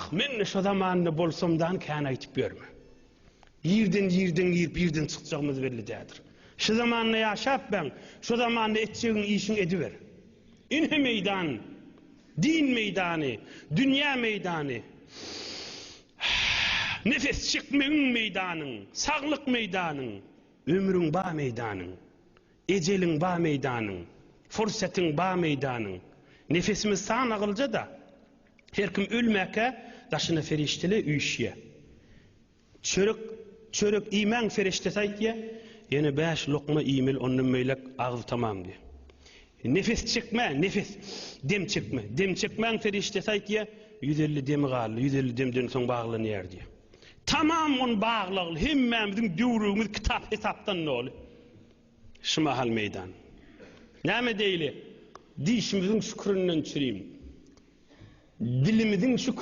Ah, men-de şo zamanda bolsamdan kän aýtyp ýörme. Ýerden ýerden girip, ýerden çykjagymyz belli däldir. Şu zamanda ýaşap bäň, şo zamanda etjegiň işiň ediber. Ine meýdan, din meýdany, dünýä meýdany. Nefes çekmegiň meýdanyň, saglyk meýdanyň, ömrüň ba meýdanyň, ejeliň ba meýdanyň, fursatyň ba meýdanyň. Nefesimiz sanagylja-da, her kim ölmäkä daşyna ferişdeler üýşýär. Çörek çörek iýmäň ferişdesi aýtýa, ýene bäş lokma iýmeli ondan beýläk agyz tamam diýýär. Nefes çekme, nefes, dem çekme. Dem çekmäň ferişdesi aýtýa, 150 demi galdy, 150 demden soň baglanýar diýýär. Tamam ony baglagly, hemmämiziň döwregimiz kitap hesapdan doly. Şu mahal meýdan. Näme deýli? Dişimiziň şükründen çürim. Dilimiziň şükründen.